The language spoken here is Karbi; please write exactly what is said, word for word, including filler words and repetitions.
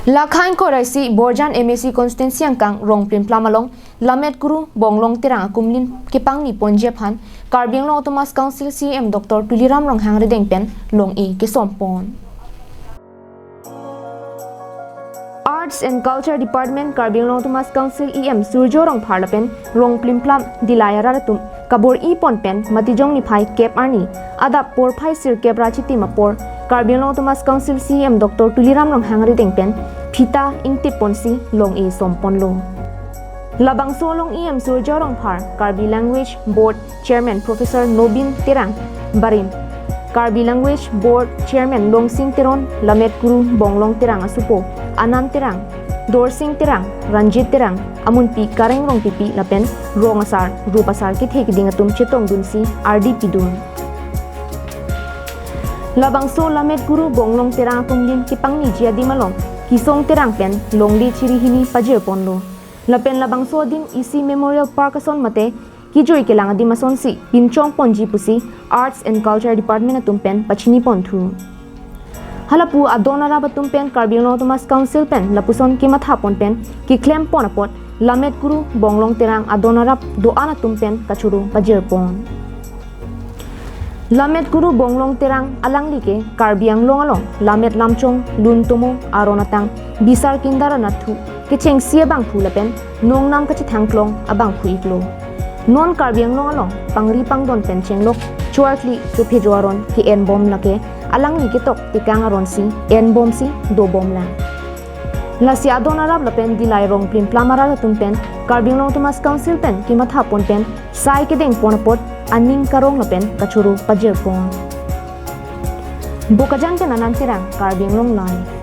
Lakhain koraisi Borjan M A C constituency angkang Rongplimplam along Lammet Guru Bonglong Terang akumlin kepangni ponji aphan Karbi Anglong Autonomous Council C E M Doctor Tuliram Ronghang arideng pen long-e kesompon. Arts and Culture Department Karbi Anglong Autonomous Council E M Surjya Rongphar lapen Rongplimplam Dillai arat atum kabor-ipon pen Matijong niphai kep arni adap porphai sirkep ra chitim apor Karbi Anglong Autonomous Council C E M Doctor Tuliram Ronghang arideng pen phita ingtipponsi long-e somponlo. Labangso along E M Surjya Rongphar, Karbi Language Board Chairman Professor Nobin Terang barim, Karbi Language Board Chairman Longsing Teron, Lammet Guru Bonglong Terang asupo Anand Terang, Dorsing Terang, Ranjit Terang, amunpi Kareng Rongpipi lapen rong asar, rup asar kethe keding atum chetongdunsi ardi pidun. Labangso Lammet Guru Bonglong Terang akumlin kepangniji adim along Kisong Terang pen longle chiri hini pajirponlo. Lapen labangso adim isi Memorial Park ason mate kejui kelang adim asonsi pinchongponji pusi Arts and Culture Department atum pen pachiniponthu. Halapu adon arap atum pen Karbi Anglong Autonomous Council pen lapuson kemathapon pen keklempon apot Lammet Guru Bonglong Terang adon arap do-an atum pen kachoro pajirpon. Lammet Guru Bonglong Terang alangli ke Karbi Anglong along lammet lamchong, lun tomo, aron atang, bisar kindar anatthu kechengsi abangphu lapen nongnam kachethangklong abangphu iklo. Non Karbi Anglong along pangri pangdon pen chenglok choarkli chophejo aron ke-enbom lake alangli ketok tekang aronsi enbomsi dobomlang. Lasi adon arap lapen Dillai Rongplimplam arat atum pen Karbi Anglong Autonomous Council pen kemathapon pen sai kedengpon apot aning karong lapen kachoro pajirpon. Bokajan pen Anand Terang, Karbi Anglong Live.